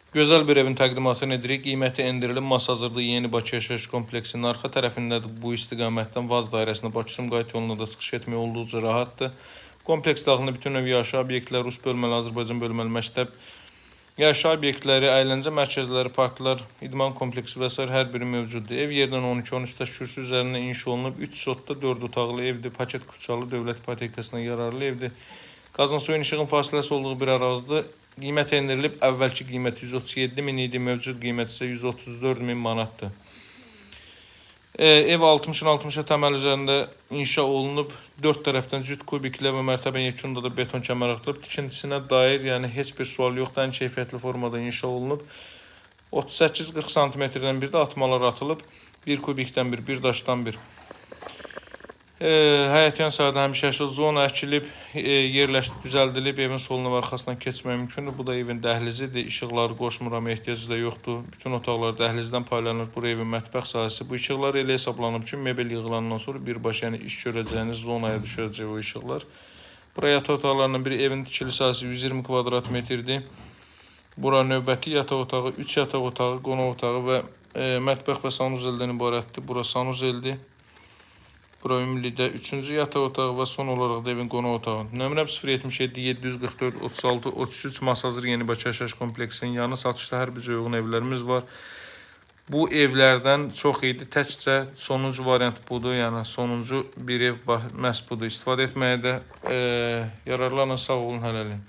Gözəl bir evin təqdimatını edirik. Qiyməti endirilib Masazırda Yeni Bakı yaşayış kompleksinin arxa tərəfindədir. Bu istiqamətdən Vaz dairəsinə Bakı-Sumqayıt yoluna da çıxış etmək olduqca rahatdır. Kompleks daxilində bütün növ yaşayış obyektləri, rus bölməli, Azərbaycan bölməli məktəb, yaşayış obyektləri, əyləncə mərkəzləri, parklar, idman kompleksi və sair hər biri mövcuddur. Ev yerdən 12-13 daş kürsü üzərində inşa olunub. 3 sotda 4 otaqlı evdir. Paket kupçalı dövlət ipotekasına yararlı evdir. Qazın suyun işığın fasiləsi olduğu bir ərazidir. Qiymət endirilib. Əvvəlki qiymət 137 min idi, mövcud qiymət isə 134 min manatdır. Ev 60-ın 60-a təməl üzərində inşa olunub. Dörd tərəfdən cüt kubiklə və mərtəbə yekunda da beton kəmər atılıb. Tikintisinə dair, yəni heç bir sual yoxdur. Ən keyfiyyətli formada inşa olunub. 38-40 santimetrdən bir də atmalar atılıb. Bir kubikdən bir, bir daşdan bir. Həyətyan sahədə həmişəyaşıl zona əkilib, yerləşdi, düzəldilib, evin soluna və arxasından keçmək mümkündür. Bu da evin dəhlizidir. İşıqları qoşmuram, ehtiyacı da yoxdur. Bütün otaqlar dəhlizdən paylanır. Bura evin mətbəx sahəsi. Bu işıqlar elə hesablanıb ki, mebel yığılandan sonra birbaşa, yəni iş görəcəyiniz zonaya düşəcək o işıqlar. Bura yataq otaqlarından biri, evin tikili sahəsi 120 kvadrat metrdir. Bura növbəti yataq otağı, 3 yataq otağı, qonaq otağı və mətbəx və sanuzeldən ibarətdir. Bura sanuzeldir. Bura ümumilikdə üçüncü yataq otağı və son olaraq da evin qonaq otağı. Nömrəm 077 744 36 33. Masazır Yeni Bakı yaşayış kompleksinin yanı, satışda hər büdcəyə uyğun evlərimiz var. Bu evlərdən çox idi. Təkcə sonuncu variant budur. Yəni sonuncu bir ev məhz budur. İstifadə etməyə də yararlanın. Sağ olun hələlik.